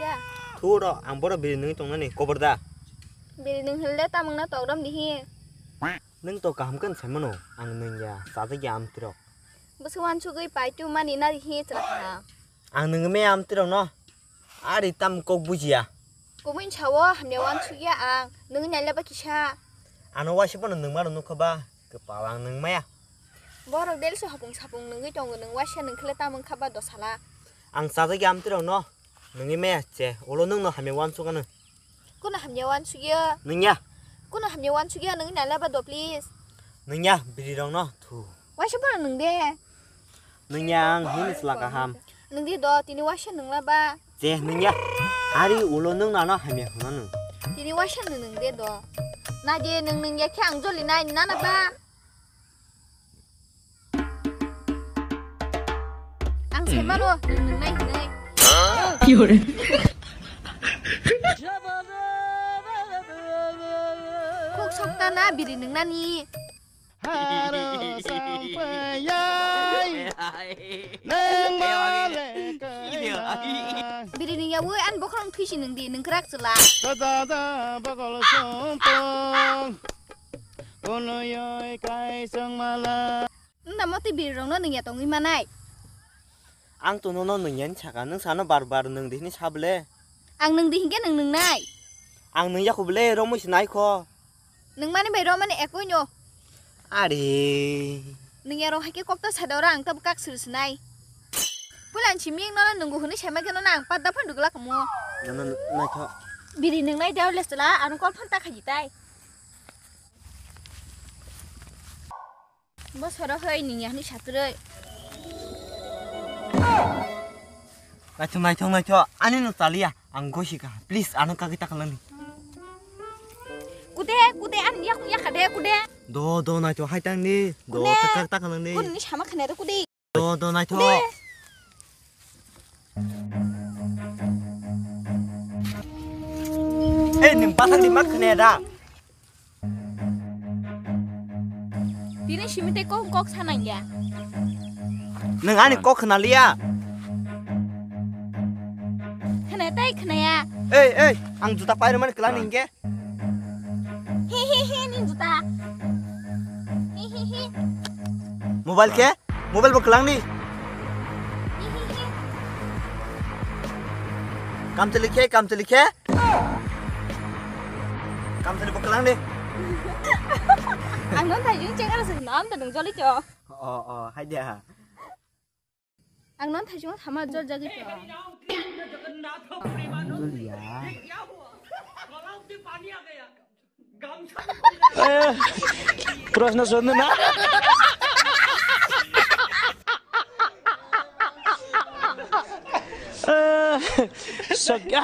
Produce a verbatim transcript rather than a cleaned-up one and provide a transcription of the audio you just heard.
Ya. Thuro, ang boro biri nungwi tongnani, kobor da? Biri nung hille tamungna tokrom dihi. Nung to kaham khe saimano, ang nung ya, chajak ya amtwirok. Bwswk wansugwi paitu mani na dihi chwla kaham. Ang nung me amtwirok no, ari tam kok bujiya. Kubui sao, hamya wansugya ang, nung nailaba kisa. Ano waisa bono nung mano nukha ba, kwpal ang nung maya. Borok delso hapung sapung nungwi tongo, nung waisa nung khle tamung kha ba dosala. Ang chajak ya amtwirok no, nungwi maya che, ulo nung no hamya wansugano. Kuno hamya wansugya? Nungya. Kuno hamya wansugya, nungwi nailaba do, please. Nungya, biri rok no, thu. Waisa bono nung de. Nungya, ang hini chwla kaham. Nung de do, tini waisa nung laba. Che, nungya. Ari ulo nung nano hamya hwnano. Tini waisa nung nung de do. Na de, nung nung ya khe ang joli nai, nana ba. Ang saimano, nung nung nai hinwi. Kok sokta na biri nung nani. Haro sampayai, nang male kaina. Biri nung ya woi an bokhorong thwisi nung di, nung kwrak chwla. Da da da bokol sompong. Kono yoi kai song mala. Nda moti biri rong no nung ya tongwi manai. Ang to nono nung yan saka, nung sano bar bar nung di hini sable. Ang nung di hinkhe nung nung nai. Ang nung ya khubule romoi sinai kho. Nung mani bai romani ekoi no. Are. Nung ya rong haike kokta sada ora ang tabuk kak sir sinai. Pulan simi nono nunggu huni sema khe nono ang pat da phan dugla kamo. Nono nai kho. Biri nung nai deu lesla, ano kol phan ta khaji tai. Bo soro hoi ni ya ni satroi. Naithok, naithok, naithok. Ani no chaliya. Ang gosi ka. Please, ano kagwi ta kalani. Kude, kude, an yak, yak de, kude. Do, do, naithok, hai tang ni. Do, kude. Tak, tak, tak kalani. Kun ni sama khane ro kude. Do, do, naithok. Kude. Eh, ning bathang di mak khane da. Tini simi tei kok, kok sanang ya. Nwng ani kok khna liya. Khna tei khna ya. Ei, ei, ang juta pairwmani kwlangni hinkhe. Hi, hi, hi, ni juta. Hi, hi, hi. Mobile khe? Mobile bo kwlangni. Kamchwlwi khe, kamchwlwi khe. Kamchwlwi bo kwlangni. Ang non thaijung cheng aro se nam ta nung joli cho. O, o, hai dia. Ang non thaijung sama jol jagi cho. Joli ya. ए, प्रश्न सोध्नु न। ए, सक्यो।